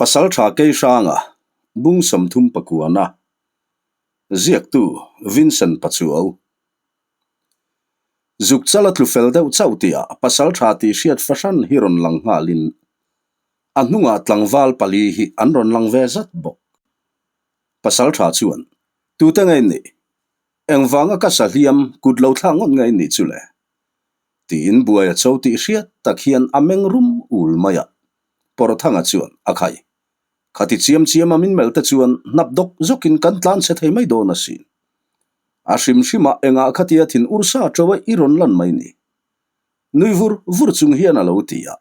Pasaltha Keihranga, Bung 30 pakuana, Ziaktu Vincent Pachuau. Zuk chal a tlu fel deuh chauh tihah Pasaltha tih hriat fahran hi rawn lang nghalin a hnungah tlangval pali hi an rawn lang ve zat bawk. Pasaltha chuan, Tute nge in nih? Engvanga ka sahliam kut lo thlak ngawt nge in nih chu le? Tiin buai a cho tih hriat tak hian a meng rum ul mai a. Pawrthanga chuan a khai. Khati chiam chiam a min melh te chuan hnap dawk zawkin kan tlan chhe thei mai dawn asin. A hrim hrimah engah khatia thin ursa to a i rawn lan mai ni. Nui vur vur chung hian a lo ti a.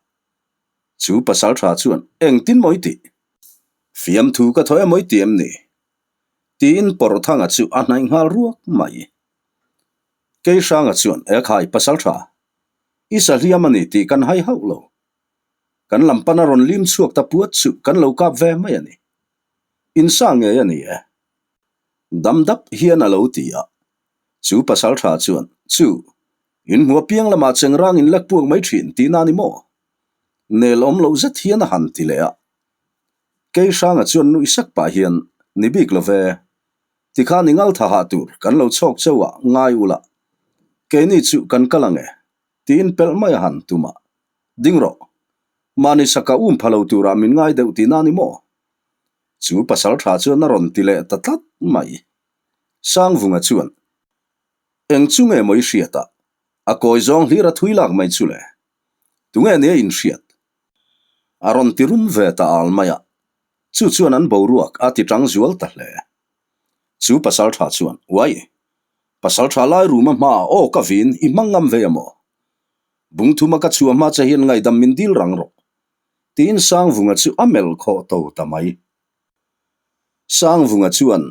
Chu pasal tha chuan engtin maw i tih? Fiamthu ka thaw emaw i ti em ni? Tiin Pawrthanga chu a hnaih nghal ruak mai. Keihranga chuan, Ekhai, pasal tha, i sahliam a ni tih kan hai hauh lo. Kan lam pana rawn lim chhuak ta puat chu kan lo kap ve mai a ni. Insa ngei a ni e. Dam dap hian a lo ti a. Chu pasal tha chuan, Chu, in hmu apiang lamah chengrang in lak puak mai thin tih na ni maw? Nel awm loh zet hian a han ti leh a. Keihranga chuan nuih sak pah hian, Ni bik lo ve. Tikhan i ngaltha hah tur kan lo chhawk chauh a, ngai ula. Keini chu kan kal ang e. Tiin pelh mai a han tum a. Ding rawh. Mahni saka um pha lo turah min ngai deuh tihna a ni maw? Chu pasal tha chuan a rawn ti leh ta tlat mai. Sangvunga chuan, Eng chu nge maw i hriat a? A kawi zawng hlir a thui lak mai chu le. Tunge nia inhriat? A rawn ti rum ve ta al mai a. Chu chuan an boruak a ti tang zual ta hle. Chu pasal tha chuan, Uai! Pasal tha lai ruma hmaah aw ka vin i hmang ngam ve a maw? Bungthuma ka chhuah hma che hian ngaihdam min dil rang rawh. Tiin Sangvunga chu a melh khawh to ta mai. Sangvunga chuan,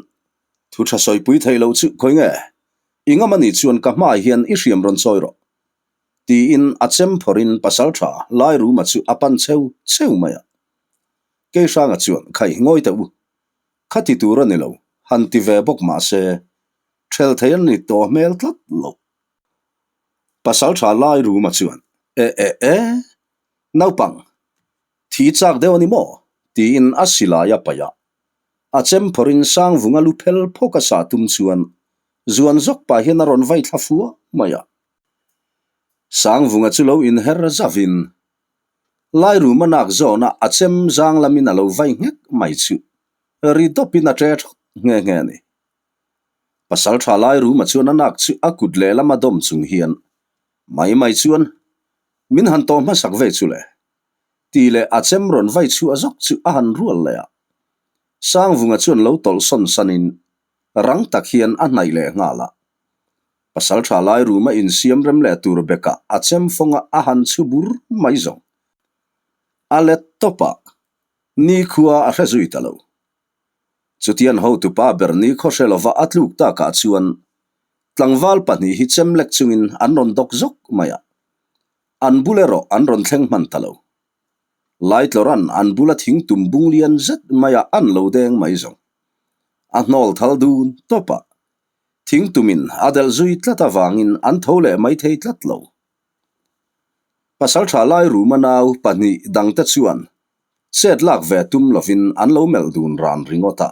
Thu tha sawipui thei lo chu khawi nge? I ngam a nih chuan ka hmaah hian i hriam rawn chawi rawh. Tiin a chem phawrhin pasal tha Lairuma chu a pan cheu cheu mai a. Keihranga chuan, Khai, ngawi teh u. Khati tur a ni lo, han ti ve bawk mah se, ṭhel thei a ni tawh hmel tlat lo. Pasal tha lai Ruma chuan, E e e, naupang, thi chak deuh a ni maw? tiin a silai a paih a. A chem phawrhin Sangvunga lu phel phawk a sah tum chuan zuan zawk pah hian a rawn vai thla fua mai a. Sangvunga chu lo inher zavin Lairuma nak zawna a chem zang lamin a lo vai nghek mai chu ri dawpin a ṭe ṭhawt nghe nghe a ni. Pasal tha Lairuma chuan a nak chu a kut lehlam a dawm chung hian mai mai chuan min han tawh hmasak ve chu le tih leh a chem rawn vai chhuah zawk chu a han rual leh a. Sangvunga chuan lo tawlh sawn sanin rang tak hian a hnaih leh nghal a. Pasal tha lai ruma insiam rem leh tur bekah a chem fawnga a han chhu bur mai zawng. A let tawp a, nikhua a hre zui ta lo. Chutian hotupa ber nikhaw hre lova a tluk takah chuan tlangval pahnih hi chem lek chungin an rawn dawk zawk mai a, an bul erawh an rawn thleng hman ta lo. Laitlawran an bula thing tum bung lian zet maiah an lo deng mai zawng. A hnawl thal dun tawp a, Thing tumin a delh zui tlat avangin an tho leh mai thei tlat lo. Pasaltha lai ruma nau pahnih dangte chuan chet lak ve tum lovin an lo melh dun ran ringawt a.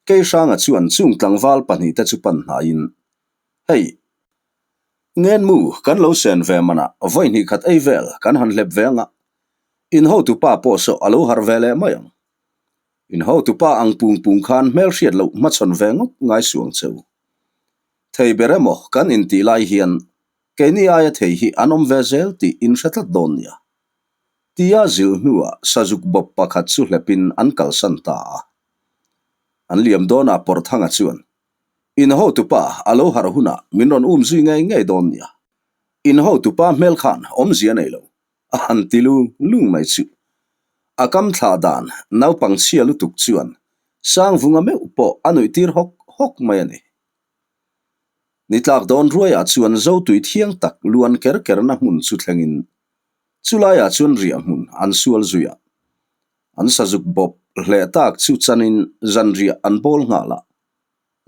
Keihranga chuan chung tlangval pahnihte chu pan hnaiin, Hei, ngenmu kan lo sen ve manah vawi hnih khat ei vel kan han hlep ve anga, in hotupa pawh saw a lo harh ve leh mai ang. In hotupa ang pung pung khan hmelhriat loh hmachhawn ve ngawt ngai suang che u. Thei ber emaw kan intih lai hian keini aia thei hi an awm ve zel tih in hre tlat dawn nia. Tia zilh hnuah sazuk bawp pakhat chu hlepin an kalsan ta a. An liam dawnah Pawrthanga chuan, In hotupa a lo harh hunah min rawn um zui ngei ngei dawn nia. In hotupa hmel khan awmzia nei lo. A han ti lung lung mai chu. A kam thlah dan naupang chhia lutuk chuan Sangvunga meuh pawh a nuih tir hawk hawk mai a ni. Ni tlak dawn ruaiah chuan Zotui thiang tak luan ker kerna hmun chu thlengin chulaiah chuan riah hmun an sual zui a. An sazuk bawp hleh tak chu chanin zanriah an bawl nghal a.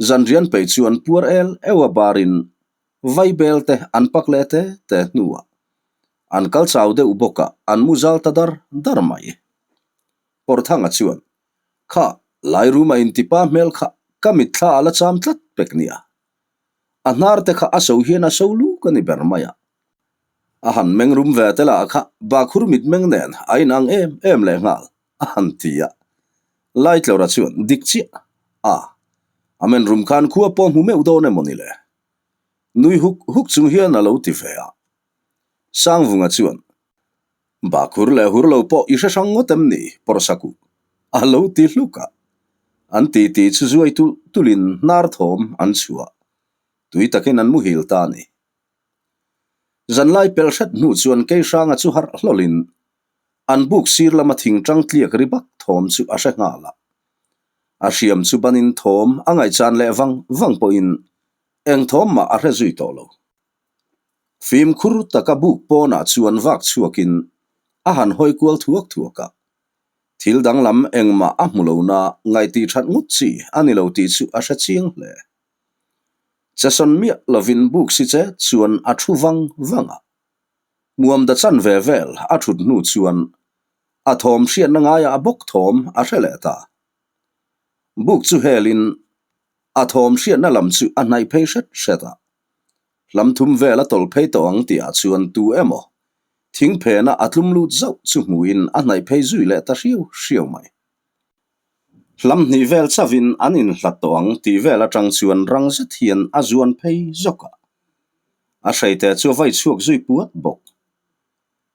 Zanrian peih chu an puar el eu a barin Vaibel te an pak leh te te hnuah an kal chau deuh bawk a, an mu zal ta dar dar mai. Pawrthanga chuan, Kha, Lairuma intipa hmel kha ka mitthla a la cham tlat pek nia. A hnar te kha a so hian a so luk a ni ber mai a. A han meng rum ve te lah kha bakhur mitmeng nen a inang em em leh nghal, a han ti a. Laitlawra chuan, Dik chiah a, a men rum khan khua pawh hmu meuh dawn emaw ni le? Nui huk huk chung hian a lo ti ve a. Sangvunga chuan, Bakhur leh hur lo pawh i hre hrang ngawt em ni, Pawrsaku? A lo ti hluk a. An titi chu zuai tulh tulhin hnar thawm an chhuah. Tui takin an muhil ta a ni. Zanlai pelh hret hnu chuan Keihranga chu harh hlawlhin an buk sir lama thing tang tliak ri bak thawm chu a hre nghal a. A hriam chu banin thawm a ngaihchan leh vang vang pawhin eng thawm mah a hre zui tawh lo. Fimkhur taka buk pawnah chuan vak chhuakin a han hawi kual thuak thuak a. Thil danglam engmah a hmu lo na ngaih that ngawt chi a ni lo tih chu a hre chiang hle. Chesawn miah lovin buk si che chuan a thu vang vang a. Muamda chan ve vel a thut hnu chuan a thawm hriatna ngaiah a bawk thawm a hre leh ta. Buk chu helin a thawm hriatna lam chu a hnaih phei hret hret a. Hlam thum vel a tawlh phei tawh ang tihah chuan tu emaw thing phena a tlum lut zauh chu hmuhin a hnaih phei zui leh ta hriau hriau mai. Hlam hnih vel chauhin an inhlat tawh ang tih vel atang chuan rang zet hian a zuan phei zawk a. A hreite chu a vai chhuak zui puat bawk.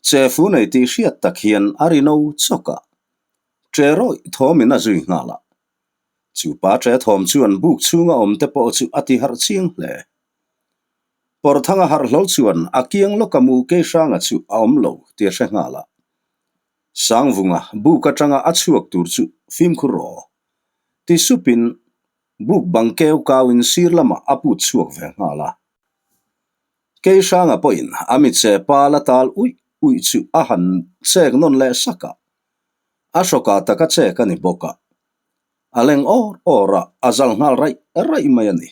Che fu nei tih hriat tak hian a ri no chawk a. Che rawih thawmin a zui nghal a. Chu pa che thawm chuan buk chhunga awm te pawh chu a ti harh chiang hle. Pawrthanga harh hlawl chuan a kiang lawka mu Keihranga chu a awm lo tih a hre nghal a. Sangvunga buk atanga a chhuak tur chu fimkhur rawh. Ti supin buk bang keu kauin sir lamah a put chhuak ve nghal a. Keihranga pawhin a mitse pa la tal uih uih chu a han chek nawn leh sak a. A hrawkah taka chek a ni bawk a. A leng awr awr a, a zal nghal raih raih mai a ni.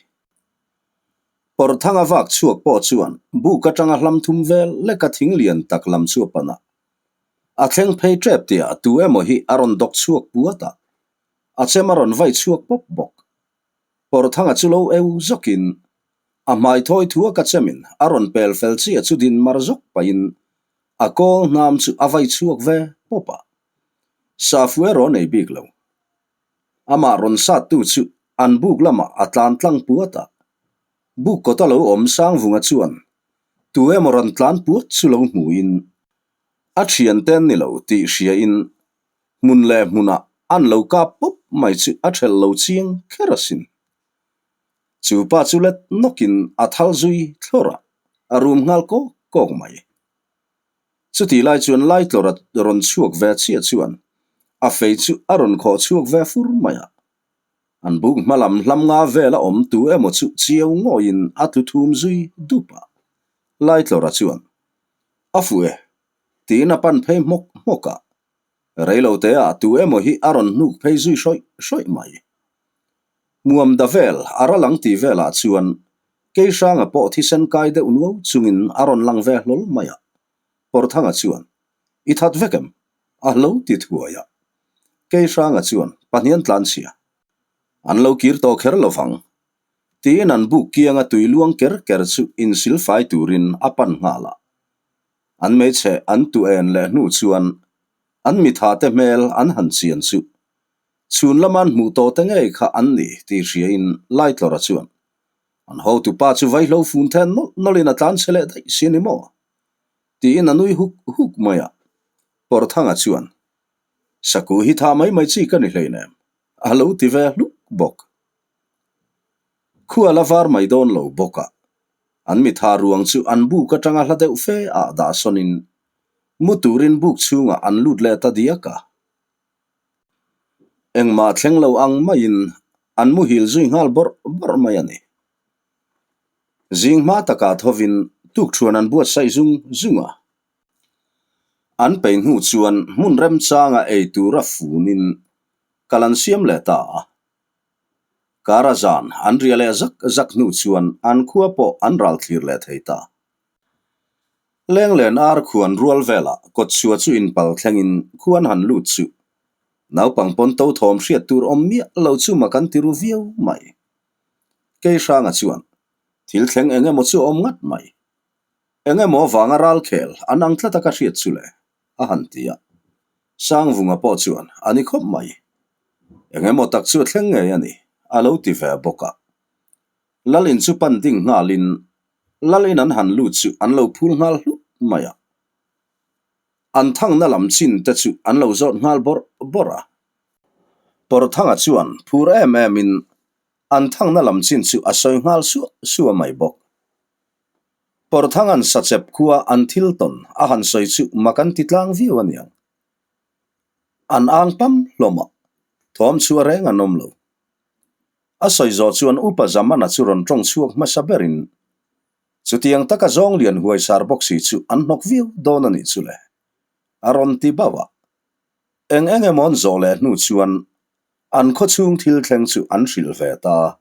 Pawrthanga vak chhuak pawh chuan buk atanga hlam thum vel leka thing lian tak lam chu a pan a. A thleng phei tep tihah tu emaw hi a rawn dawk chhuak puat a, a chem a rawn vai chhuak pawp bawk. Pawrthanga chu lo eu zawkin a hmai thawi thua ka chemin a rawn pel fel chiah chu din mar zawk pahin a kawl hnam chu a vai chhuak ve pawp a. Safu erawh a nei bik lo. Amah rawn sattu chu an buk lamah a tlan tlang puat a. Buk kawta lo awm Sangvunga chuan tu emaw rawn tlan puat chu lo hmuin a thiante an ni lo tih hriain hmun leh hmunah an lo kap pawp mai chu a thelh lo chiang kher asin. Chu pa chu let nawkin a thal zui thlawr a, a rum nghal kawk kawk mai. Chutih lai chuan Laitlawra rawn chhuak ve chiah chuan a fei chu a rawn khawh chhuak ve fur mai a. An buk hma lam hlam nga vel a awm tu emaw chu chiau ngawiin a tlu thum zui dup a. Laitlawra chuan, A fuh e, tiin a pan phei hmawk hmawk a. Reiloteah tu emaw hi a rawn hnuk phei zui hrawih hrawih mai. Muam da vel a ral ang tih velah chuan Keihranga pawh thisen kai deuh nuau chungin a rawn lang ve hlawl mai a. Pawrthanga chuan, I that vek em? A lo ti thuai a. Keihranga chuan, Pahnian tlan chhia. An lo kir tawh kher lo vang. Tiin an buk kianga tui luang ker ker chu insil fai turin a pan nghal a. An hmeichhe an tu en leh hnu chuan an mithate hmel an han chian chu Chhun lama an hmuh tawh te ngei kha an ni tih hriain Laitlawra chuan an hotupa chu vaihlo fun then nawlh nawlhin a tlan chhe leh daih si a ni maw? tiin a nui huk huk mai a. Pawrthanga chuan, Saku hi tha mai mai chi ka ni hleinem, a lo ti ve hluk bawk. Khua la var mai dawn lo bawk a, an mitha ruang chu an buk atanga hla deuh fe ah dah sawnin mu turin buk chhungah an lut leh ta diak a. Engmah thleng lo ang maiin an muhil zui nghal bawrh bawrh mai a ni. Zing hma takah thovin tukthuan an buatsaih zung zung a. An peih hnu chuan hmun remchanga ei tura funin kal an siam leh ta a. Kara zan an ria leh zak zak hnu chuan an khua pawh an ral thlir leh thei ta. Lenglen ar khuan rual velah kawtchhuah chu inpal thlengin khuan han lut chu. Naupang pawn to thawm hriat tur awm miah lo chu mak an ti ru viau mai. Kei hranga chuan thil thleng eng emaw chu a awm ngat mai. Eng emaw avanga ralkhel an ang tlat a ka hriat chu le, a han ti a. Sangvunga pawh chuan a ni khawp mai. Eng emaw tak chu a thleng ngei a ni, a lo ti ve bawk a. Lalin chu pan ding nghalin Lalin an han lut chu an lo phul nghal hlut mai a. An thangna lam chin te chu an lo zawt nghal bawrh bawrh a. Pawrthanga chuan phur em em in an thangna lam chin chu a sawi nghal suah suah mai bawk. Pawrthanga'n sachep khua an thil tawn a han sawi chu mak an ti tlang viau aniang. An ang pam hlawm a, thawm chhuah reng an awm lo. A sawi zawh chuan Upa Zamana chu rawn tawng chhuak hmasa berin chutiang taka zawng lian huai sar bawk si chu an hnawk viau dawn a nih chu le, a rawn ti bauh a. Eng eng emaw an zawh leh hnu chuan an khawchhung thil thleng chu an hrilh ve ta.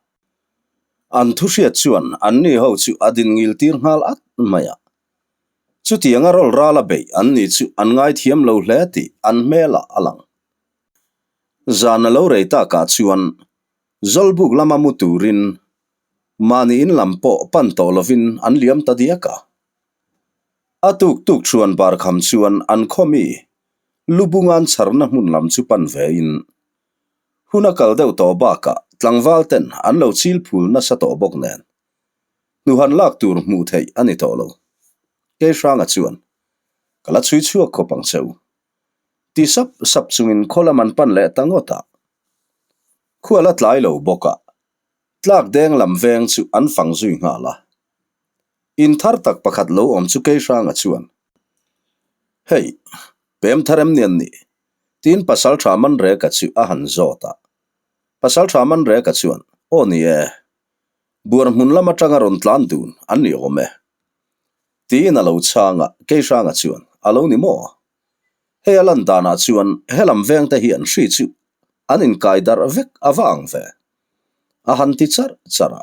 An thu hriat chuan anni ho chu a din ngil tir nghal at mai a. Chutianga rawl ral a beih an ni chu an ngaithiam lo hle tih an hmelah a lang. Zan a lo rei takah chuan Zawlbuk lama mu turin mahni in lam pawh pan tawh lovin an liam ta diak a. A tuk tuk chuan barkham chuan an khaw mi Lubungan chharna hmun lam chu pan vein hun a kal deuh tawh bakah tlangval ten an lo chil phul nasa tawh bawk nen hnuhan lak tur hmuh theih a ni tawh lo. Keihranga chuan ka la chhui chhuak khawp ang che u. Ti sap sap chungin khaw lam an pan leh ta ngawt a. Khual a tlai lo bawk a, tlak deng lam veng chu an fang zui nghal a. In thar tak pakhat lo awm chu Keihranga chuan, Hei, pem thar em ni an nih? Tiin Pasaltha Manreka chu a han zawt a. Pasaltha Manreka chuan, Aw ni e, buar hmun lam atanga rawn tlan dun an ni awm e. Tiin a lo chhang a, Keihranga chuan, A lo ni maw? Hei a lan danah chuan helam vengte hian hri chu an inkai darh vek a va ang ve. A han ti charh charh a.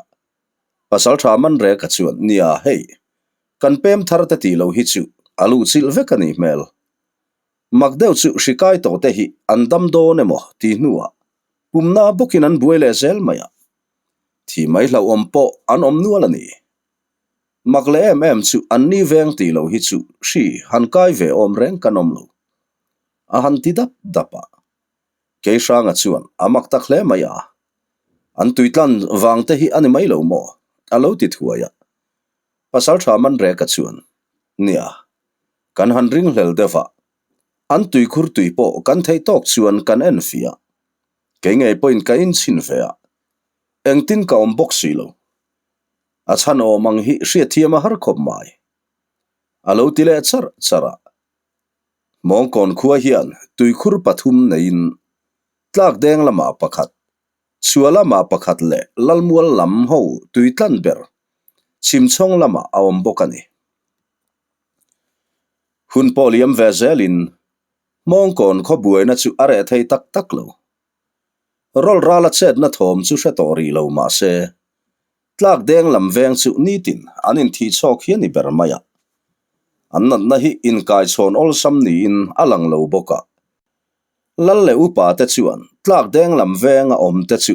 Pasaltha Manreka chuan, Nia, hei, kan pem thar te tih lo hi chu a luhchilh vek a nih hmel. Mak deuh chu hri kai tawh te hi an dam dawn emaw ti hnuah pumna bawkin an buai leh zel mai a. Thi mai hlauhawm pawh an awm nual a ni. Mak leh em em chu an ni veng tih loh hi chu hri han kai ve awm reng kan awm lo. A han ti dap dap a. Keihranga chuan a mak tak hle mai a. An tuitlan vang te hi a ni mai lo maw? A lo ti thuai a. Pasaltha Manreka chuan, Nia, kan han ringhlel deuh a. An tuikhur tui pawh kan theih tawk chuan kan en fiah. Kei ngei pawhin ka inchhin ve a. Engtin ka awm bawk si lo. A chhan awm ang hi hriatthiam a har khawp mai. A lo ti leh charh charh a. Mawngkawn khua hian tuikhur pathum neiin tlak deng lamah pakhat, chhua lamah pakhat leh Lalmual lam ho tui tlan ber chhimchhawng lamah a awm bawk a ni. Hun pawh liam ve zelin Mawngkawn khaw buaina chu a reh thei tak tak lo. Rawl rala chetna thawm chu hre tawh rih lo mah se, tlak deng lam veng chu nitin an inthih chhawk hi a ni ber mai a. An natna hi inkaichhawn awlsam niin a lang lo bawk a. Lal leh upa te chuan tlak deng lam venga awm te chu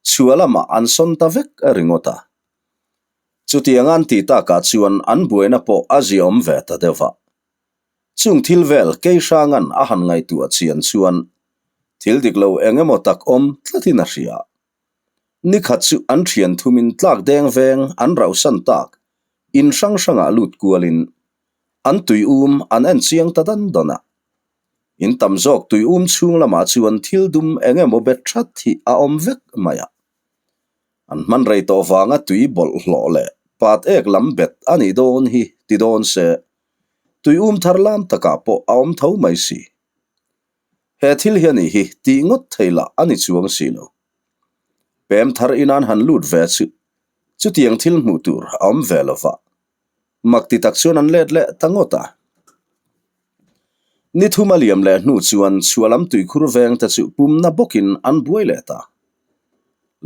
chhua lamah an sawn ta vek ringawt a. Chutiang an tih takah chuan an buaina pawh a ziaawm ve ta deuh a. Chung thil vel Keihranga'n a han ngaihtuah chian chuan thil dik lo eng emaw tak awm tlatin a hria. Ni khat chu an thian thumin tlak deng veng an rauhsan tak in hrang hrangah lut kualin an tui um an en chiang ta dan dan a. In tam zawk tui um chhung lamah chuan thil dum eng emaw bet that hi a awm vek mai a. An hman rei tawh vanga tui bawlhhlawh leh pat ek lam bet a nih dawn hi ti dawn se Tui um thar lam takah pawh a awm tho mai si. He thil hi a nih hi tih ngawt thei lah a ni chuang si lo. Pem thar inan han lut ve chu chutiang thil hmuh tur a awm ve lo va. Mak ti tak chuan an let leh ta ngawt a. Ni thum a liam leh hnu chuan chhuah lam tuikhur veng te chu pumna bawkin an buai leh ta.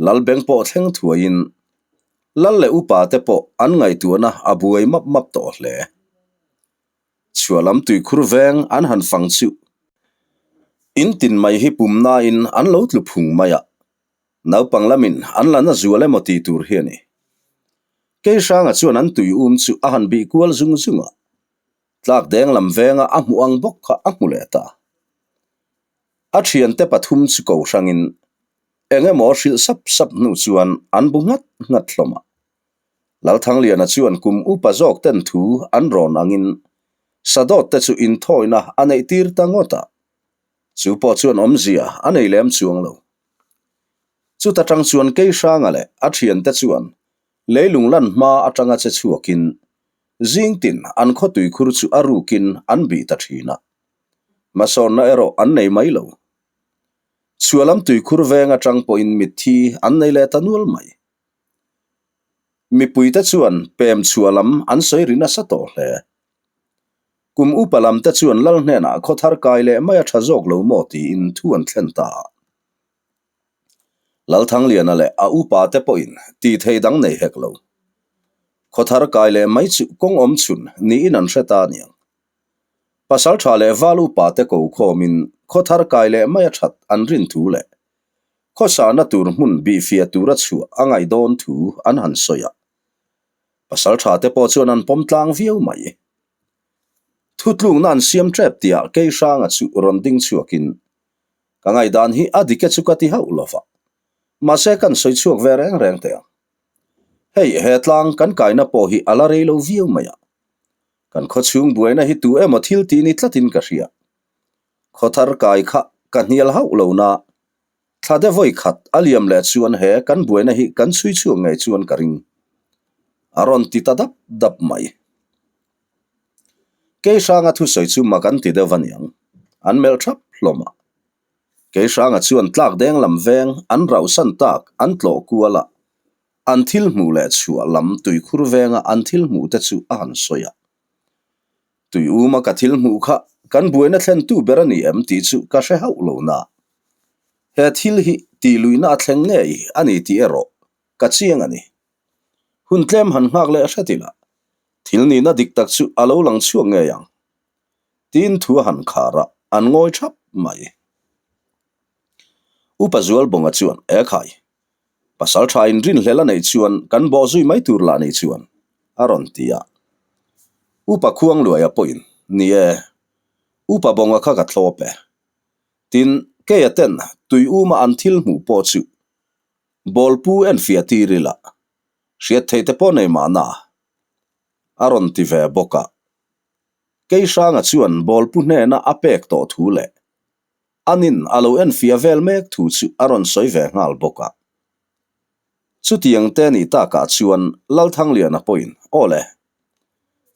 Lalbeng pawh thleng thuaiin Lal leh upa te pawh an ngaihtuahna a buai map map tawh hle. Chhuah lam tuikhur veng an han fang chu. In tin mai hi pumnain an lo tlu phung mai a, naupang lamin an la na zual emaw tih tur hi a ni. Keihranga chuan an tui um chu a han bih kual zung zung a, tlak deng lam venga a hmuh ang bawk kha a hmu leh ta. A thiante pathum chu ko hrangin eng emaw hrilh sap sap hnu chuan an bu nghat nghat hlawm a. Lalthangliana chuan kum upa zawk ten thu an rawn angin Sadawt te chu inthawina a neih tir ta ngawt a, chu pawh chuan awmzia a nei lem chuang lo. Chuta tang chuan Keihranga leh a thiante chuan leilung lan hma atanga che chhuakin zingtin an khawtui khur chu a rukin an bih ta thin a. Hmasawnna erawh an nei mai lo. Chhuahlam tuikhur veng atang pawhin mitthi an nei leh ta nual mai. Mipuite chuan pem chhuah lam an sawi ri nasa tawh hle. Kum upa lam te chuan lal hnenah khaw thar kai leh mai a tha zawk lo maw tiin thu an thlen ta a. Lalthangliana leh a upa te pawhin tih thei dang nei hek lo. Khaw thar kai leh mai chu kawng awm chhun niin an hre ta aniang. Pasal tha leh val upa te ko khawmin khaw thar kai leh mai a that an rin thu leh Khawsahna tur hmun bihfiah tura chhuah a ngaih dawn thu an han sawi a, pasal tha te pawh chuan an pawm tlang viau mai. Thutlukna an siam tep tihah Keihranga chu rawn ding chhuakin, Ka ngaihdan hi a dik e chu ka ti hauh lo va, mahse kan sawi chhuak ve reng reng teh ang. Hei, he tlang kan kaina pawh hi a la rei lo viau mai a, kan khawchhung buaina hi tu emaw thil tih ni tlatin ka hria. Khawthar kai kha ka hnial hauh lo na, thla de vawi khat a liam leh chuan he kan buaina hi kan chhui chhuak ngei chuan ka ring. A rawn ti ta dap dap mai. Keihranga thusawi chu mak an ti deuh aniang, an melh thap hlawm a. Keihranga chuan tlak deng lam veng an rauhsan tak an tlawh kual a, an thil hmuh leh chhuah lam tuikhur venga an thil hmuh te chu a han sawi a. Tui uma ka thil hmuh kha kan buaina thlentu ber a ni em tih chu ka hre hauh lo na. He thil hi tih luihna a thleng ngei a ni tih erawh ka chiang a ni. Hun tlem han nghak leh hret ila, thil nihna dik tak chu a lo lang chhuak ngei ang. Tiin thu a han khar a, an ngawi thap mai. Upa Zualbawnga chuan, Ekhai, Pasal tha in rinhlel a neih chuan kan bawh zui mai tur lah nei chuan a rawn ti a. Upa Khuangluaia pawhin, Ni e, Upa Bawnga kha ka thlawp e. Tin, keia ten tui uma an thil hmuh pawh chu bawlpu enfiah tir ila, hriat theih te pawh nei mahna a rawn ti ve bawk a. Keihranga chuan bawlpu hnena a pek tawh thu leh Anin a lo enfiah vel mek thu chu a rawn sawi ve nghal bawk a. Chutiang te nih takah chuan Lalthangliana pawhin, Aw le,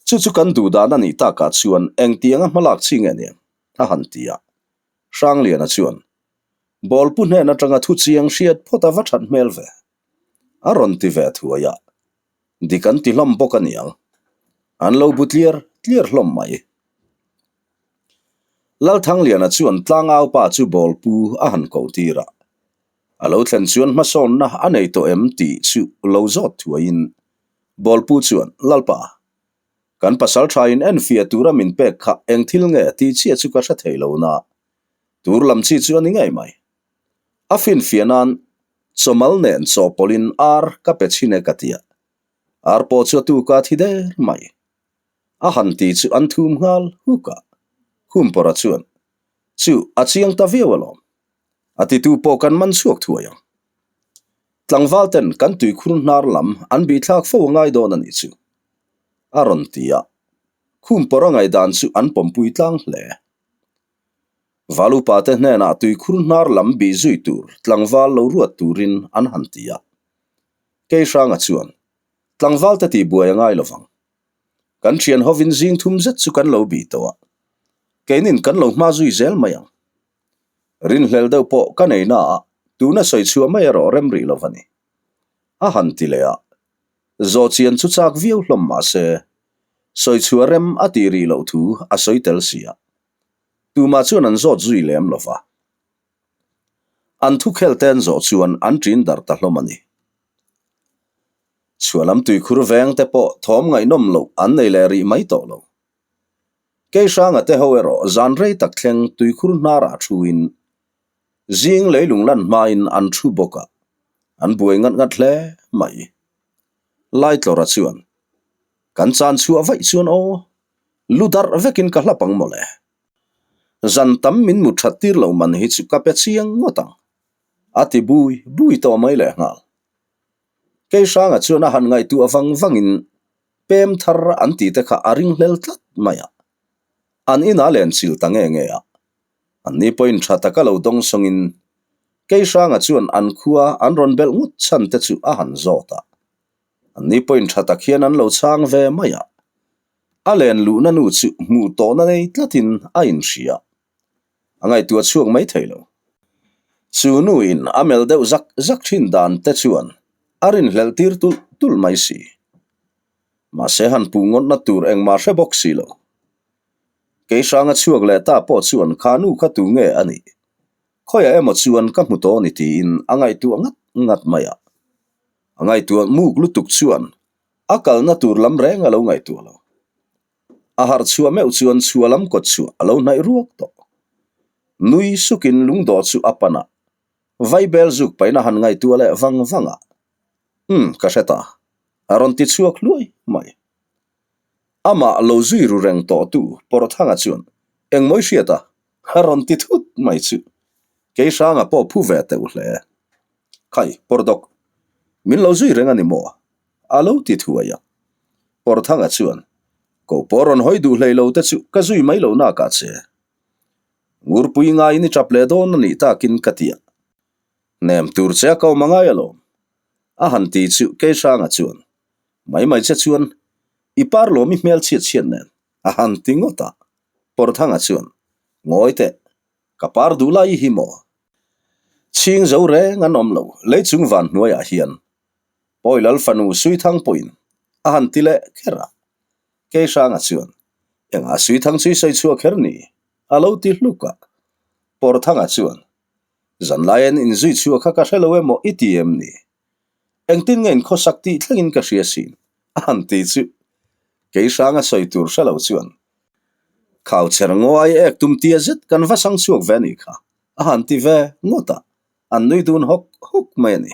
chu chu kan duh dan a nih takah chuan engtianga hmalak chi nge niang? a han ti a. Hrangliana chuan, Bawlpu hnen atanga thu chiang hriat phawt a va that hmel ve, a rawn ti ve thuai a. Dik an ti hlawm bawk a niang. An lo bu tliar tliar hlawm mai. Lalthangliana chuan tlangau pa chu bawlpu a han koh tir a, a lo thlen chuan hmasawnna a nei tawh em tih chu lo zawt thuaiin bawlpu chuan, Lalpa, kan pasal thain enfiah tura min pek kha eng thil nge tih chiah chu ka hre thei lo na, tur lam chi chu a ni ngei mai. A finfiah nan chawmal nen chawhpawlhin ar ka pe chhin e ka ti a, ar pawh chu a tuka thi der mai. A han ti chu an thum nghal huk a, Khumpawra chuan, Chu, a chiang ta viau alawm. A titu pawh kan man chhuak thuai ang. Tlangval ten kan tuikhur hnar lam an bihthlak fo a ngai dawn a nih chu, a rawn ti a. Khumpawra ngaihdan chu an pawmpui tlang hle. Valupa te hnenah tuikhur hnar lam bih zui tur tlangval lo ruat turin an han ti a. Keihranga chuan, Tlangval te tihbuai a ngai lovang. Kan thian hovin zing thum zet chu kan lo bih tawh a, keinin kan lo hma zui zel mai ang. Rinhlel deuh pawh ka nei na a, tuna sawi chhuah mai erawh rem rih lo va ni. A han ti leh a, zawhchian chu chak viau hlawm mah se, sawi chhuah rem a tih rih loh thu a sawi tel si a, tumah chuan an zawt zui lem lo va. An thukhel te an zawh chuan an ṭin darh ta hlawm a ni. Chhuahlam tuikhur veng te pawh thawm ngaihnawm loh an nei leh rih mai tawh lo. Kei hranga te ho erawh zan rei tak thleng tuikhur hnarah thuin zing leilung lan hmain an thu bawk a, an buai ngat ngat hle mai. Laitlawra chuan, Kan chan chhuah vaih chuan aw, lu darh vekin ka hlap ang mawle. Zan tam min mut that tir lo man hi chu ka pe chiang ngawt ang, a ti bui bui tawh mai lehnghal. Kei hranga chuan a han ngaihtuah vang vangin Pem thar an tih te kha a ringhlel tlat mai a. An inah len chil ta nge nge a. An ni pawhin tha taka lo dawng sawngin Keihranga chuan an khua an rawn belh ngawt chhan te chu a han zawt a. An ni pawhin tha tak hian an lo chhang ve mai a. A len luhna nu chu hmuh tawhna nei tlatin a inhria. A ngaihtuah chhuak mai thei lo. Chu nuin a melh deuh zak zak thin dan te chuan a rinhlelh tir tulh tulh mai si. Mahse han puh ngawtna tur engmah hre bawk si lo. Kei hranga chhuak leh ta pawh chuan kha nu kha tu nge a nih? Khawiah emaw chuan ka hmu tawh ni tiin a ngaihtuah ngat ngat mai a. A ngaihtuah muk lutuk chuan a kalna tur lam reng a lo ngaihtuah lo. A harh chhuah meuh chuan chhuah lam kawt chhuah a lo hnaih ruak tawh. Nui sukin lungdawh chu a pan a, Vaibel zuk paina han ngaihtuah leh vang vang a, Umm, ka hre ta, a rawn ti chhuak hluai mai. Amah lo zui ru reng tawhtu Pawrthanga chuan engmawi hriat a, a rawn ti thut mai chu Keihranga pawh phu ve teuh hle. Khai, Pawrdawk, min lo zui reng a ni maw? A lo ti thuai a. Pawrthanga chuan, Ko pawh rawn hawi duh hlei lo te chu ka zui mai lo nakah che. Ngurpui ngaiin i tap leh dawn a nih takin ka ti a. Hnem tur che a ko awm a ngai alawm. A han ti chu Keihranga chuan, Mai mai che chuan i par lawm i hmel chhiat chhiat nen a han ti ngawt a. Pawrthanga chuan, Ngawi teh, ka par duh lai i hi maw? Chhing zo reng an awm lo, lei chung van hnuaiah hian Pawi Lal fanu Suithang pawhin a han ti leh kher a. Keihranga chuan, Engah Suithang chu i sawi chhuah kher ni? a lo ti hluk a. Pawrthanga chuan, Zanlai an inzui chhuah kha ka hre lo emaw i ti em ni? Engtin nge inkhawsak tih thlengin ka hria sin? a han ti chu. Keihranga sawi tur hre lo chuan, Khauchher ngawi ek tum tia zet kan va sang chhuak ve a nih kha, a han ti ve ngawt a, an nui dun hawk hawk mai a ni.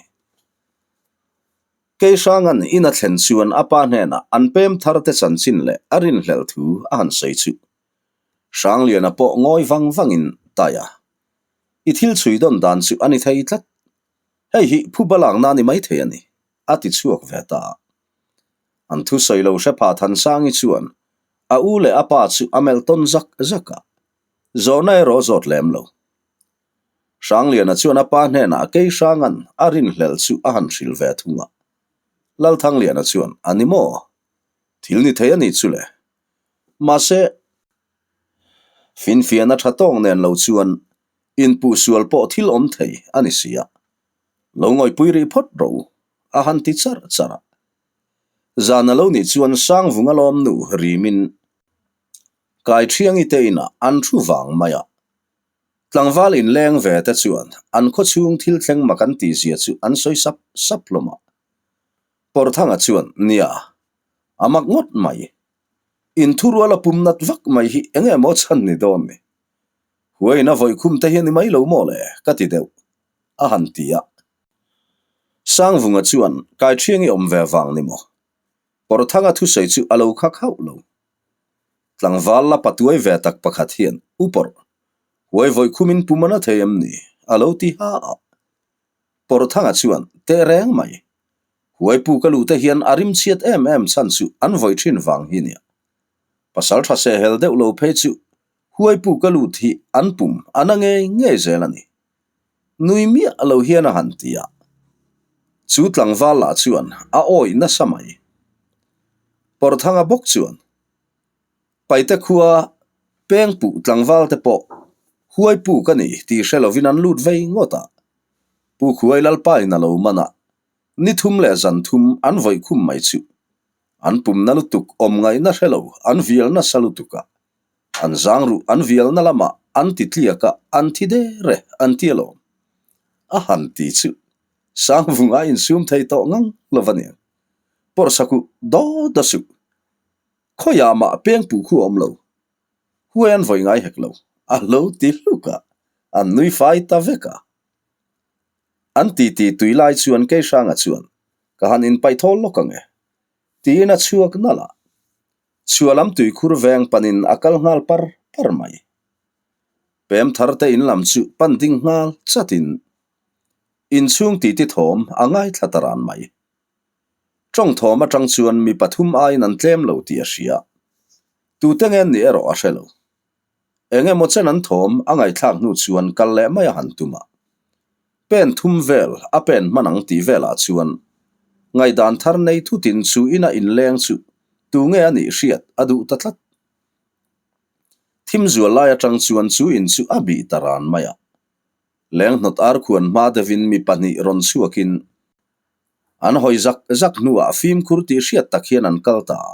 Keihrang an in a thlen chuan a pa hnenah an pem thar te chanchin leh a rinhlelh thu a han sawi chu. Hrangliana pawh ngawi vang vangin tai a, I thil chhui dawn dan chu a ni thei tlat. Hei hi phuba lakna a ni maithei a ni, a ti chhuak ve ta a. An thusawi lo hre pha Thansangi chuan a u leh a pa chu a melh tawn zak zak a, zawhna erawh a zawt lem lo. Hrangliana chuan a pa hnenah Keihranga'n a rinhlelh chu a han hrilh ve thung a. Lalthangliana chuan, A ni maw? Thil ni thei a nih chu le. Mahse, finfiahna tha tawk nen lo chuan inpuh sual pawh thil awm thei a ni si a. Lo ngawihpui rih phawt rawh u, a han ti charh charh a. Zan a lo nih chuan Sangvunga lawmnu rimin Kaithiangi te inah an thu vang mai a. Tlangval inleng ve te chuan an khawchhung thil thleng mak an tih zia chu an sawi sap sap hlawm a. Pawrthanga chuan, Nia, a mak ngawt mai. Inthurual a pum nat vak mai hi eng emaw chhan ni dawn ni. Huain a vawikhum te hi a ni mai lo maw le, ka ti deuh, a han ti a. Sangvunga chuan, Kaithiang i awm ve vang ni maw? Pawrthanga thusawi chu a lo khak hauh lo. Tlangval la patuai ve tak pakhat hian, U Pawrh, huai vawikhumin pum a na thei em ni? a lo ti ha a. Pawrhthanga chuan, Teh reng mai. Huai pu ka luh te hian a rim chhiat em em chhan chu an vawi thin vang hi nia. Pasal tha se hel deuh lo phei chu huai pu ka lut hi an pum a na ngei ngei zel a ni. Nui miah lo hian a han ti a. Chu tlangval lah chuan a awih nasa mai. Pawrthanga bawk chuan Paite khua pengpuh tlangval te pawh huai pu ka ni tih hre lovin an lut vei ngawt a. Pu Khuai Lalpa in a lo man a, ni thum leh zan thum an vawih khum mai chu. An pumna lutuk awm ngaihna hre lo an vial nasa lutuk a. An zang ruh an vialna lamah an ti tliak a, an thi der e an ti alawm. A han ti chu Sangvunga insum thei tawh ngang lo va niang. Pawrhsakuh daw daw suh. Khawiah mah pengpuh khu a awm lo. Huai an vawi ngai hek lo, a lo ti hluk a, an nui fai ta vek a. An titi tui lai chuan Keihranga chuan, Ka han inpaih thawl lawk ang e, tiin a chhuak nalh a. Chhuah lam tuikhur veng panin a kal nghal par par mai. Pem thar te in lam chu pan ding nghal chatin inchhung titi thawm a ngaithla ta ran mai. Tawng thawm atang chuan mi pathum aiin an tlem lo tih a hria. Tute nge an nih erawh a hre lo. Eng emaw chen an thawm a ngaihthlak hnu chuan kal leh mai a han tum a. Pen thum vel a pen hman ang tih velah chuan ngaihdan thar nei thutin chu ina inleng chu tunge a nih hriat a duh ta tlat. Thim zual lai atang chuan chu in chu a bih ta ran mai a. Leng hnawt ar khuan hma deuhin mi pahnih rawn chhuakin an hawi zak zak hnuah fimkhur tih hriat tak hian an kal ta a.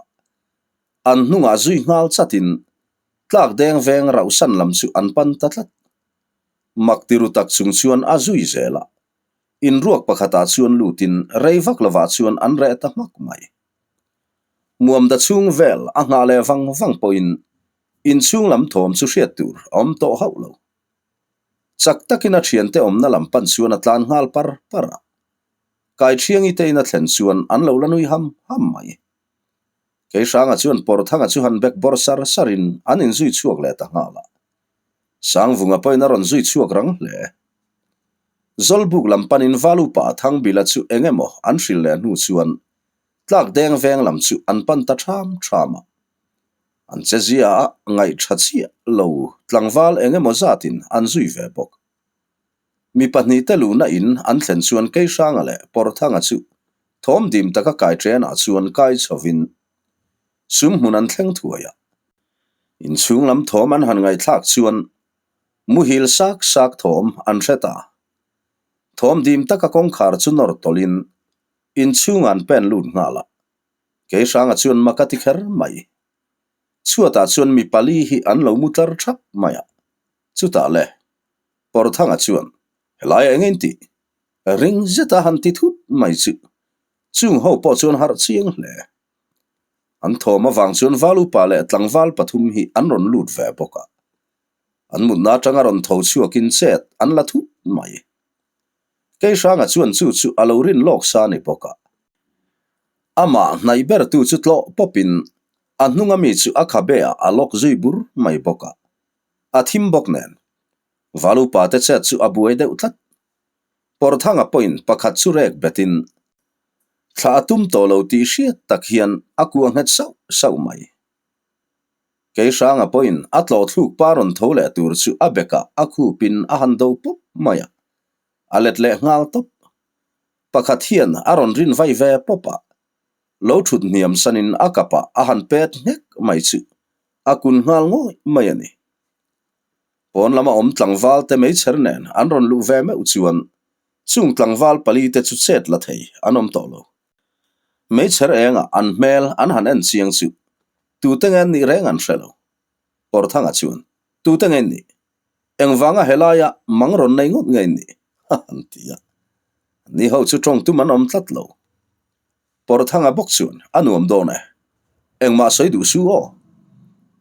An hnungah zui nghal chatin tlak deng veng rauhsan lam chu an pan ta tlat. Mak ti ru tak chung chuan a zui zel a. Inruak pakhatah chuan lutin rei vak lovah chuan an reh ta hmak mai. Muamda chhung vel a nghah leh vang vang pawhin inchhung lam thawm chu hriat tur a awm tawh hauh lo. Chak takin a thiante awmna lam pan chuan a tlan nghal par par a. Kaithiangi te in a thlen chuan an lo la nui ham ham mai. Keihranga chuan Pawrthanga chu han bek bawr sar sarin an inzui chhuak leh ta nghal a. Sangvunga pawhin a rawn zui chhuak rang hle. Zawlbuk lam panin Valupa Thangbila chu eng emaw an hrilh leh hnu chuan tlak deng veng lam chu an pan ta ṭham ṭham a. An che zia a ngaih ṭha chiah lo tlangval eng emaw zatin an zui ve bawk. Mi pahnihte luhna in an thlen chuan Keihranga leh Pawrthanga chu thawm dim taka kai ṭenah chuan kai chhovin sum hmun an thleng thuai a. Inchhung lam thawm an han ngaihthlak chuan muhil sak sak thawm an hre ta. Thawm dim taka kawngkhar chu nawr tawlhin inchhungah an pen lut nghal a. Keihranga chuan mak a ti kher mai. Chhuatah chuan mi pali hi an lo mu tlar thap mai a. Chutah le, Pawrthanga chuan, Helaiah eng in tih? Ring zeta han ti thut mai chu. Chung ho pawh chuan harh chiang hle. An thawm avang chuan val upa leh tlangval pathum hi an rawn lut ve bawk a. An mutna atanga rawn tho chhuakin chet an la thut mai. Keihranga chuan chu chu a lo rin lawk sa ni bawk a. Amah hnaih bertu chu tlawh pawpin a hnunga mi chu a khabe ah a lawk zui bur mai bawk a. A thim bawk nen. Val upa te chet chu a buai deuh tlat. Pawrthanga pawhin pakhat chu rek betin thla a tum tawh lo tih hriat tak hian a kuah nghet sauh sauh mai. Keihranga pawhin a tlawh thluk pa rawn tho leh tur chu a bekah a khupin a han do pawp mai a, a let leh nghal tawp. Pakhat hian a rawn rin vai ve pawp a, lo thut hniam sanin a kapah a han pet nghek mai chu a kun nghal ngawih mai a ni. Pawn lama awm tlangval te meichher nen an rawn luh ve meuh chuan chung tlangval pali te chu chet la thei an awm tawh lo. Meichher engah an hmel an han en chiang chu tute nge an nih reng an hre lo. Pawrthanga chuan, Tute nge in nih? Engvanga helaia mang rawn nei ngawt nge in nih? a han ti a. Ni ho chu tawng tum an awm tlat lo. Pawrthanga bawk chuan, A nuam dawn e. Engmah sawi duh su aw.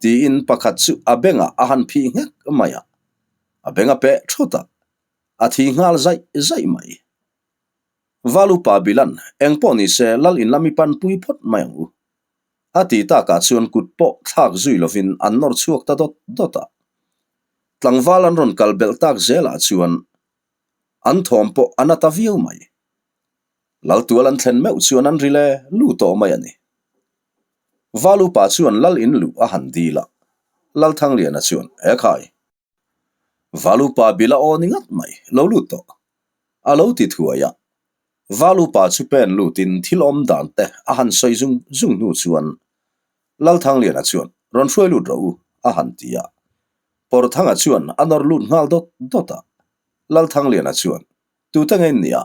Tiin pakhat chu a bengah a han phih nghek mai a. A beng a peh thut a, a thi nghal zaih zaih mai. Val upa Bilan, Eng pawh ni se lal in lam i panpui phawt mai ang u. A ti takah chuan kut pawh thlak zui lovin an nawr chhuak ta dawt dawt a. Tlangval an rawn kal belh tak zelah chuan an thawm pawh a na ta viau mai. Laltual an thlen meuh chuan an ri le lu tawh mai a ni. Val upa chuan lal in luh a han dil a, Lalthangliana chuan, Ekhai! Val upa bila aw ni ngat mai, lo lut tawh. A lo ti thuai a. Val upa chu pen lutin thil awm dan te a han sawi zung zung hnu chuan Lalthangliana chuan, Rawn hruai lut rawh u, a han ti a. Pawrthanga chuan a nawr lut nghal dawt dawt a. Lalthangliana chuan, Tute nge in nih a?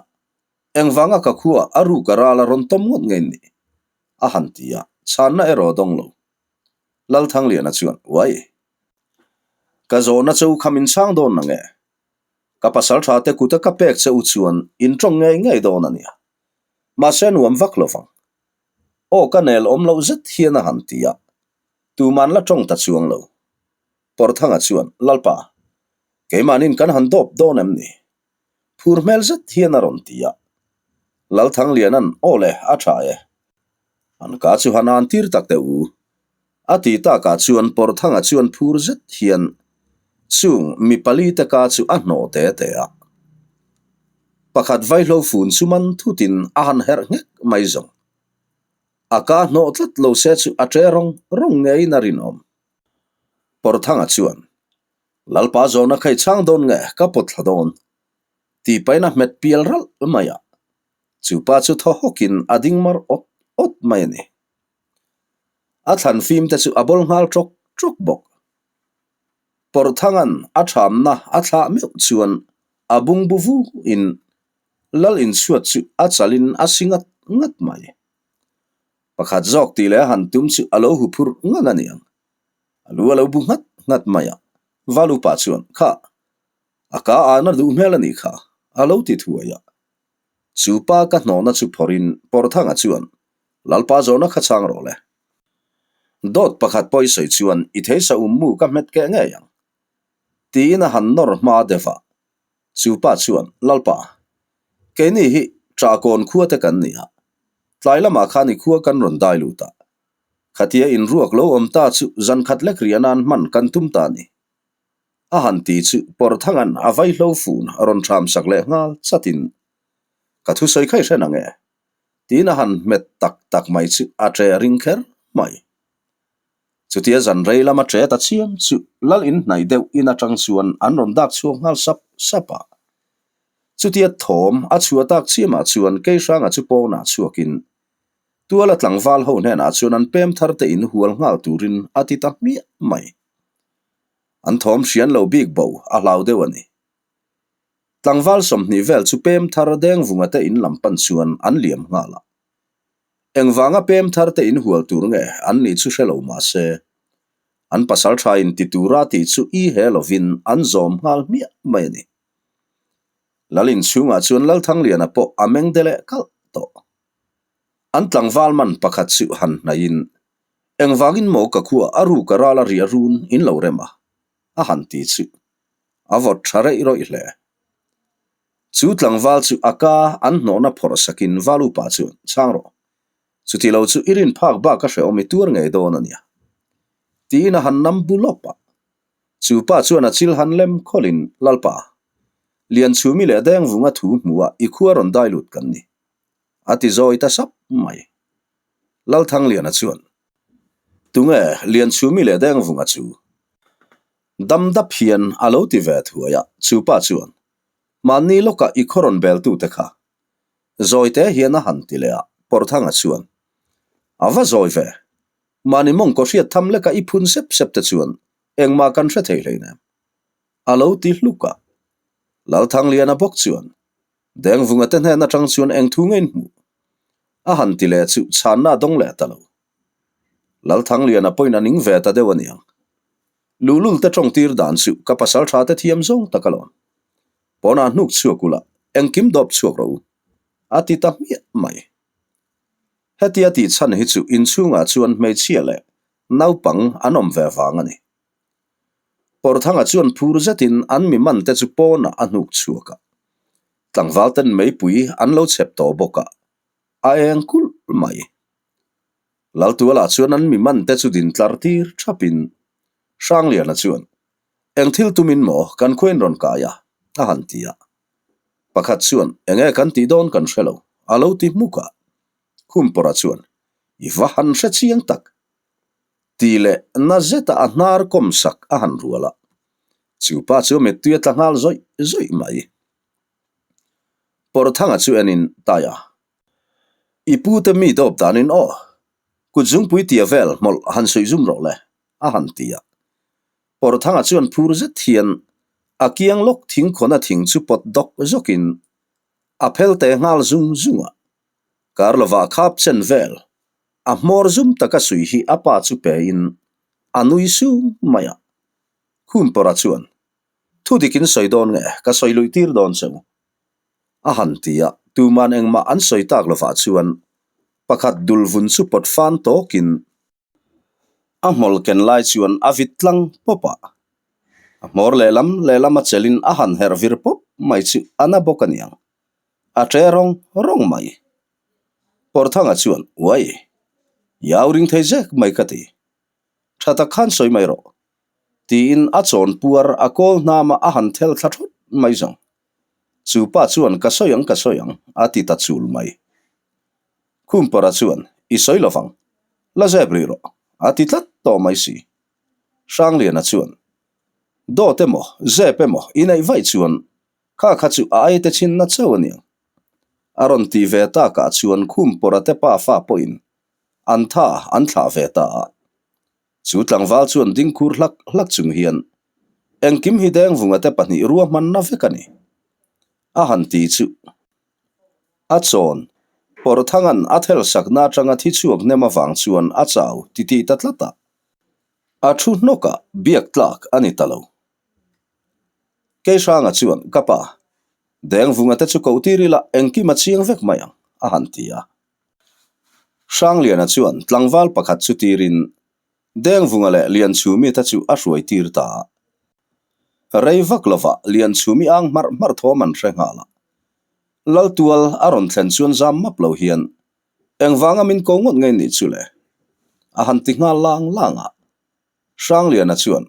Engvanga ka khua a ruk a ral a rawn tawm ngawt nge in nih? a han ti a, chhanna erawh a dawng lo. Lalthangliana chuan, Uai! Ka zawhna che u kha min chhang dawn na nge? Ka pasal tha te kuta ka pek che u chuan in tawng ngei ngei dawn a nia. Mahse nuam vak lo vang. Aw ka nel awm loh zet hian a han ti a, tuman la tawng ta chuang lo. Pawrthanga chuan, Lalpa, keimahnin kan han dawp dawn em ni? Phur hmel zet hian a rawn ti a. Lalthangliana'n, Aw le, a tha e. An ka chu han an tir tak teh u. A ti takah chuan Pawrthanga chuan phur zet hian chung mi pali te ka chu a hnawh te te a. Pakhat vaihlo fun chu man thutin a han herh nghek mai zawng. A ka hnawh tlat lo se chu a ṭe rawng rawng ngeiin a rinawm. Pawrthanga chuan, Lalpa zawhna kha i chhang dawn nge ka pawt thla dawn? tih pahin a hmet pial ralh mai a. Chu pa chu thaw hawkin a ding mar awt awt mai a ni. A thlan fim te chu a bawl nghal ṭawk ṭawk bawk. Pawrthanga'n a ṭhamna a thlah meuh chuan a bungbu vuin Lal inchhuat chu a chalin a si ngat ngat mai. Pakhat zawk tih leh a han tum chu a lo hu phurh ngang a niang. A lu a lo bu nghat nghat mai a, Valupa chuan, Kha, a ka an a duh hmel a nih kha, a lo ti thuai a. Chu pa ka hnawhna chu phawrhin Pawrthanga chuan, Lalpa zawhna kha chhang rawh le. Dawt pakhat pawh i sawi chuan i theisa um mu ka hmet keh ngei ang. Tiin a han nawr hma deuh a. Chu pa chuan, Lalpa, keini hi Ṭahkawn khua te kan ni a, tlai lamah khan i khua kan rawn dai lut a. Khatia inruak lo awm ta chu zan khat lek riah nan hman kan tum ta a ni. A han ti chu Pawrthanga'n a vaihlo fun a rawn ṭham sak leh nghal chatin, Ka thusawi kha i hre nang e? tiin a han hmet tak tak mai chu a ṭe a ring kher mai. Chutia zan rei lama ṭe ta chiam chu lal in hnaih deuh in aṭang chuan an rawn dak chhuak nghal sap sap a. Chutia thawm a chhuah tak chiamah chuan Keihranga chu pawnah chhuakin Tuala tlangval ho hnenah chuan an pem thar te in hual nghal turin a ti ta hmiah mai. An thawm hrian lo bik bo a hlau deuh a ni. Tlangval 20 vel chu pem thar Dengvunga te in lam pan chuan an liam nghal a. Engvanga pem thar te in hual tur nge an nih chu hre lo mah se, an pasal tha in ti tura tih chu i he lovin an zawm nghal hmiah mai a ni. Lal inchhungah chuan Lalthangliana pawh a meng de leh kalh tawh. An tlangval man pakhat chu han hnaihin, Engvangin maw ka khua a ruk a ral a ri a run in lo rem a? a han ti chu a vawt tha reih rawih hle. Chu tlangval chu a ka an hnawhna phawrh sakin Valupa chuan, Chhang rawh, chuti lo chu i rin phak bak a hrehawm i tuar ngei dawn a nia. Tiin a han nam bu lawp a. Chu pa chuan a chil han lem khawlhin, Lalpa, Lianchhumi leh Dengvunga thu hmuha i khua rawn dai lut kan ni. A ti zawi ta sap mai. Lalthangliana chuan, Tunge Lianchhumi leh Dengvunga chu? Dam dap hian a lo ti ve thuai a, chu pa chuan, Mahni lawkah i khaw rawn beltute kha. Zawi te hian a han ti leh a, Pawrthanga chuan, A va zawi ve. Mahni mawngkaw hriat tham leka i phun sep sep te chuan engmah kan hre thei hleinem. A lo ti hluk a. Lalthangliana bawk chuan, Dengvunga te hnen atang chuan eng thu nge in hmuh? A han ti leh chu chhanna a dawng leh ta lo. Lalthangliana pawhin a ning ve ta deuh a niang. Luhlul te tawng tir dan chu ka pasal tha te thiam zawng tak alawm. Pawnah hnuk chhuak ula, engkim dawp chhuak rawh u, a ti ta hmiah mai. Hetia tih chhan hi chu inchhungah chuan hmeichhia leh naupang an awm ve vang a ni. Pawrthanga chuan phur zetin an mi man te chu pawnah a hnuk chhuak a. Tlangval ten meipui an lo chhep tawh bawk a, a eng kulh mai. Laltualah chuan an mi man te chu din tlar tir thapin Hrangliana chuan, Eng thil tumin maw kan khuain rawn kai a? a han ti a. Pakhat chuan, Enge kan tih dawn kan hre lo, a lo ti hmuk a. Khumpawrha chuan, I va han hre chiang tak! Tih leh na zeta a hnar kawm sak a han rual a, chu pa chu a mittui a tla nghal zawih zawih mai. Pawrthanga chu enin tai a, I pu te mi dawp danin aw, kut zungpui tia vel hmawlh han suih zum rawh le, a han ti a. Pawrthanga chuan phur zet hian a kiang lawk thingkhawna thing chu pawt dawk zawkin a phel te nghal zung zung a, kar lovah khap chen vel A hmawr zum taka sui hi a pa chu pein a nui sung mai a. Khumpawrha chuan, Thu dikin sawi dawn nge, ka sawi luih tir dawn che u. A han ti a, tuman engmah an sawi tak lovah chuan pakhat dul vun chu pawt fan tawkin a hmawlh ken lai chuan a vit tlang pawp a. A hmawr lehlam lehlam a chelhin a han herh vir pawp mai chu a na bawk a niang. A ṭe rawng rawng mai. Pawrthanga chuan, Uai! I au ring thei zek mai ka ti. Ṭha tak khan sawi mai rawh. Tiin a chawn puar a kawl hnama a han thel thla thawt mai zawng. Chu pa chuan ka sawi ang ka sawi ang a ti ta chul mai. Khumpara chuan i sawi lovang, la zep rih rawh a ti tlat tawh mai si. Hrangliana chuan dawt emaw zep emaw i neih vaih chuan kha kha chu a aite chhinna chauh a niang. A rawn ti ve takah chuan Khumpara te pa fa pawhin an tha an thlah ve ta a. Chu tlangval chuan ding khur hlak hlak chung hian, Engkim hi Dengvunga te pahnih ruahmanna vek a ni, a han ti chu. A chawn, Pawrthanga'n a thelsakna atanga thi chhuak hnem avang chuan a chau titih ta tlat a. A thu hnawkah biak tlak a ni ta lo. Keihranga chuan, Ka pa, Dengvunga te chu koh tir ila engkim a chiang vek mai ang, a han ti a. Hrangliana chuan tlangval pakhat chu tirin Dengvunga leh Lianchhumi te chu a hruai tir ta a. Rei vak lovah Lianchhumi ang hmarh hmarh thawm an hre nghal a. Laltual a rawn thlen chuan zam map lo hian engvanga min ko ngawt ngei nih chu le? A han ti nghal lang lang a. Hrangliana chuan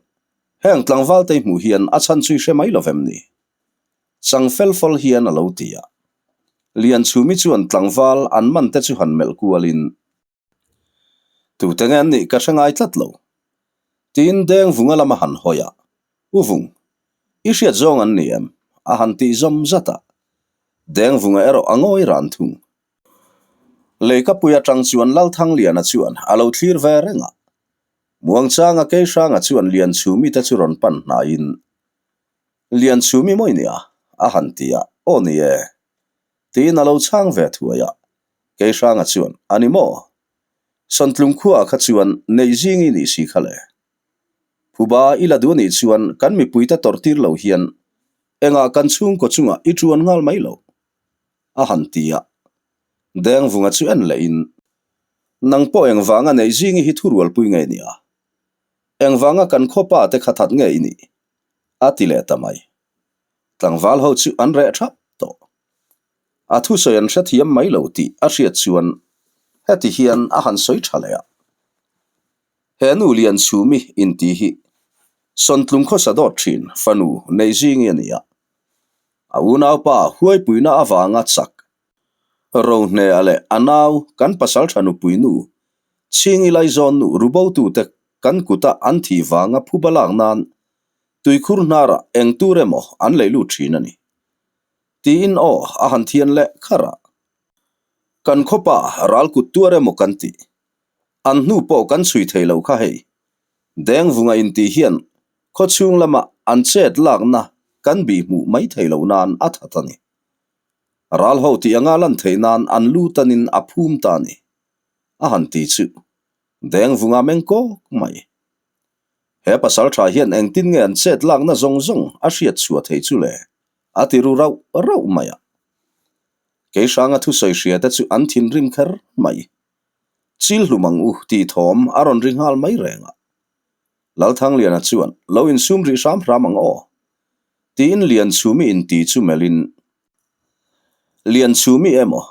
heng tlangval te hmuh hian a chhan chu i hre mai lovem ni? Chang fel fawl hian a lo ti a. Lianchhumi chuan tlangval an man te chu han melh kualin, Tute nge an nih ka hre ngai tlat lo. Tiin Dengvunga lama han hawi a, U Vung, i hriat zawng an ni em? a han tih zawm zat a. Dengvunga erawh a ngawi ran thung. Leikapui atang chuan Lalthangliana chuan a lo thlir ve reng a. Muangchanga Keihranga chuan Lianchhumi te chu rawn pan hnaiin, Lianchhumi mawi nia? a han ti a, Aw ni e. Tiin a lo chhang ve thuai a, Keihranga chuan, A ni maw? Sawntlung khuaah kha chuan neih zing i nih si kha le. Phuba i la duh anih chuan kan mipuite tawrhtir lo hian engah kan chhungkaw chungah i ṭuan nghal mai lo? a han ti a. Dengvunga chu en lehin, Nang pawh engvanga neih zingi hi thurualpui nge nia? Engvanga kan khawpa te kha that nge i nih? A ti leh ta mai. Tlangval ho chu an reh thap tawh. A thusawi an hrethiam mai lo tih a hriat chuan heti hian a han sawi tha leh a. He nu Lianchhumi intih hi Sawntlung khawsa dawt thin fanu nei zingi a ni a. A unaupa huaipuina avanga chak Rohnea leh a nau kan pasaltha nupui nu Chhingi Laizawn nu rubotute kan kuta an thih vanga phuba lak nan tuikhur hnarah eng tur emaw an lei lut thin a ni. Tiin aw a han thian leh kharh a. Kan khawpa ral kut tuar emaw kan tih. An hnu pawh kan chhui thei lo kha hei. Dengvunga intih hian khawchhung lama an chet lakna kan bih hmuh mai thei lo nan a that a ni. Ral ho tih anga lan theih nan an lu tanin a phum ta a ni. A han ti chu Dengvunga meng kawk mai. He pasal tha hian engtin nge an chet lakna zawng zawng a hriat chhuah theih chu le? A ti ru rauh rauh mai a. Keihranga thusawi hria te chu an thinrim kher mai. Chil hlum ang u tih thawm a rawn ri nghal mai reng a. Lalthangliana chuan lo insum rih hram hram ang aw. Tiin Lianchhumi inti chu melhin, Lianchhumi emaw,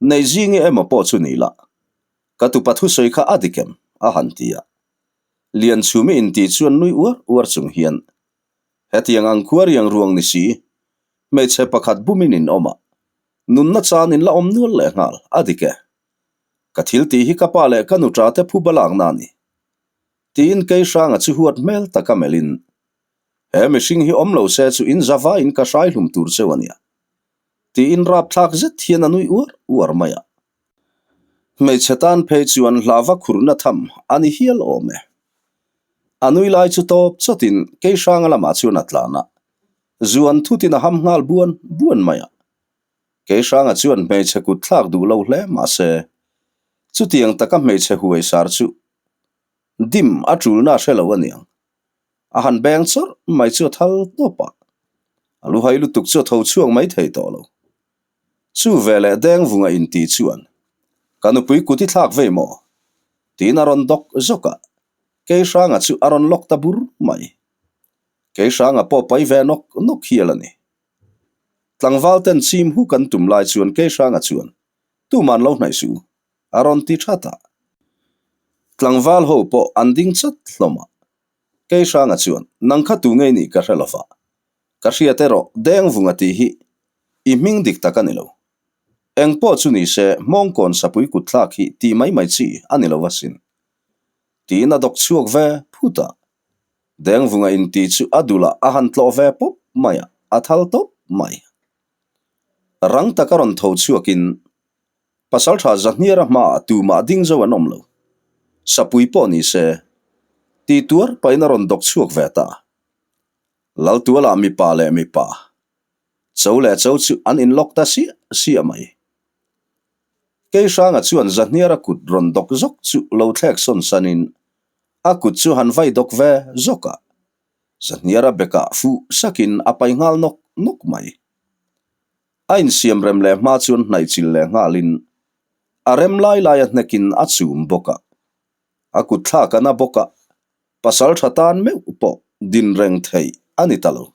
Neizingi emaw pawh chu ni la, ka tupa thusawi kha a dik em? a han ti a. Lianchhumi inti chuan nui uar uar chung hian, Hetiang ang khua riang ruang ni si, hmeichhe pakhat bumin in awm a, nunna chan in la awm nual leh nghal, a dik e. Ka thil tih hi ka pa leh ka nuṭa te phuba lakna a ni. Tiin Keihranga chu huat hmel taka melhin, He mihring hi awm lo se chu in zavaiin ka hrai hlum tur cheu a nia. Tiin rapthlak zet hian a nui uar uar mai a. Hmeichhe tan phei chuan hlava khurna tham a ni hial awm e. A nui lai chu tawp chawtin Keihranga lamah chuan a tlan a, zuan thutin a ham nghal buan buan mai a. Keihranga chuan hmeichhe kut thlak duh lo hle mah se, chutiang taka hmeichhe huaisar chu dim a tulna a hre lo a niang. A han beng chawrh mai chu a thal tawp a, a luhai lutuk chu a tho chhuak mai thei tawh lo. Chu veleh Dengvunga inti chuan, Ka nupui kut i thlak vei maw? tiin a rawn dawk zawk a, Keihranga chu a rawn lawk ta bur mai. Keihranga pawh pai ve nawk nawk hial a ni. Tlangval ten chim huk an tum lai chuan Keihranga chuan, Tuman lo hnaih suh u, a rawn ti that a. Tlangval ho pawh an ding chat hlawm a. Keihranga chuan, Nang kha tu ngei nih ka hre lo va. Ka hriat erawh Dengvunga tih hi i hming dik tak a ni lo. Eng pawh chu ni se Hmawngkawn sapui kutthlak hi tih mai mai chi a ni lo asin. Tiin a dawk chhuak ve phut a. Dengvunga inti chu a dulah a han tlawh ve pawp mai a, a thal tawp mai. Rang taka rawn tho chhuakin Pasaltha Zahniara hmaah tumah ding zo an awm lo. Sapui pawh ni se, ti tuar pahin a rawn dawk chhuak ve ta. Laltualah mipa leh mipa, cho leh cho chu an inlawk ta siah siah mai. Keihranga chuan Zahniara kut rawn dawk zawk chu lo thlek sawn sanin a kut chu han vai dawk ve zawk a, Zahniara bekah fuh sakin a pai nghal nawk nawk mai. A insiam rem leh hma chuan hnaih chil leh nghalin a rem lai lai a hnekin a chum bawk a, a kut thlak a na bawk a, pasal tha tan meuh pawh din reng theih a ni ta lo.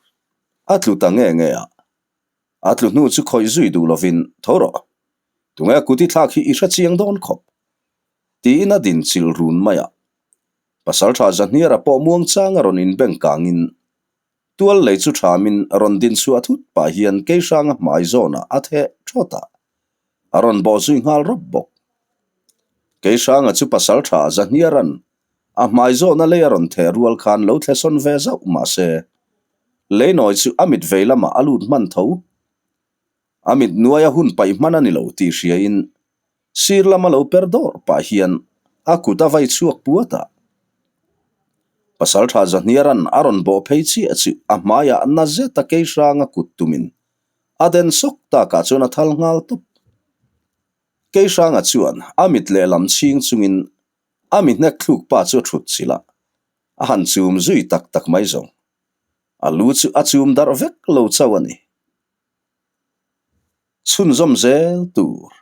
A tlu ta nge nge a, a tlu hnu chu khawih zui duh lovin, Tho rawh, tunge kut i thlak hi i hre chiang dawn khawp, tiin a din chil run mai a. Pasal tha Zahniara pawh muangchang a rawn inbeng kangin Tual lei chu thamin rawn din chhuah thut pah hian Keihranga hmai zawnah a theh thawt a, a rawn bawh zui nghal rawp bawk. Keihranga chu pasal tha Zahniara'n a hmai zawna lei a rawn theh rual khan lo thlesawn ve zauh mah se, leinawi chu a mit vei lamah a lut hman tho. A mit nuaia hun paih hman a ni lo tih hriain sir lama lo per dawr pah hian a kut a vai chhuak puat a. Pasaltha Zahniara'n a rawn bawh phei chiah chu a hmaiah na zeta kei hranga kut tumin a den sawk takah chuan a thal nghal tawp. Kei hranga chuan a mit lehlam chhing chungin a mi hnek thluk pa chu a thut chilh a, a han chum zui tak tak mai zawng. A lu chu a chum darh vek lo chauh a ni. Chhunzawm zel tur.